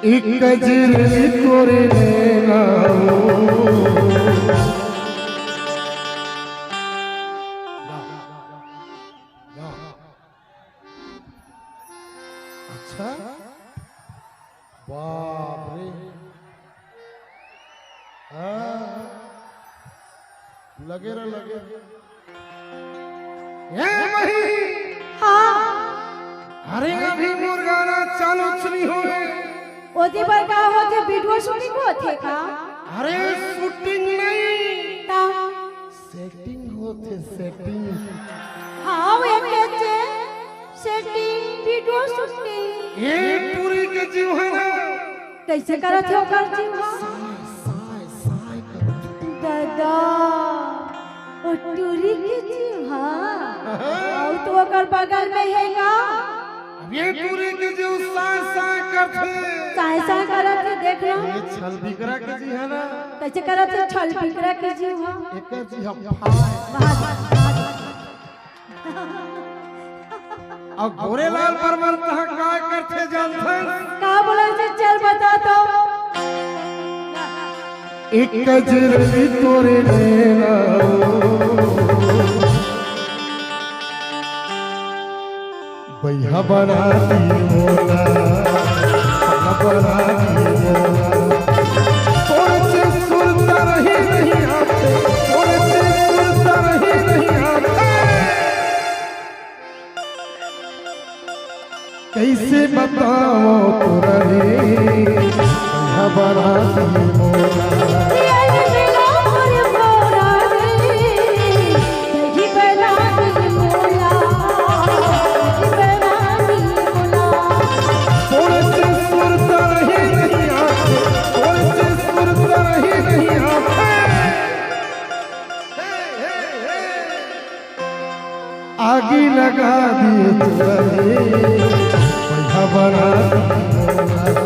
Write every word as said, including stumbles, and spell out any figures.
एक कजरली तोरे नैना हो। अच्छा, बाप रे। हाँ, लगे रह, लगे। ए भाई। हाँ। अरे, अभी मोर गाना चालू च नइ होय। ओती बर का होथे, वीडियो शूटिंग होथे का? अरे, शूटिंग नहीं। ता? सेटिंग होथे, सेटिंग। हाँ, वो एक सेटिंग, वीडियो शूटिंग। ए टूरी के जीव हे ना। कइसे करत हे ओकर जीव ह? साय, साय, साय करत हे। दादा, ओ टूरी के जीव ह। अउ तो ओकर बगल में हे का? अब ये टूरी के जीव साय, साय करत हे। साय, साय करत हे, देख लो। ये छल बिकरा के जीव हे ना। कइसे करत हे छल बिकरा के जीव ह? एकर जीव ह फाय। वाह, वाह। अब गोरेलाल परमार तहाँ का करथे जानथस? का बोलथे, चल बता तो। एक कजरली तोरे नैना, बइहा बना दी मोला, बना दी मोला। तोर से सुरता रही नहीं आथे, तोर से सुरता रही नहीं आथे। कइसे बतावं तोला रे, बइहा बना दी मोला। तोर से सुरता रही नहीं आथे, तोर से सुरता रही नहीं आथे। आगी लगा दिए तोला रे, बइहा बना दी मोला।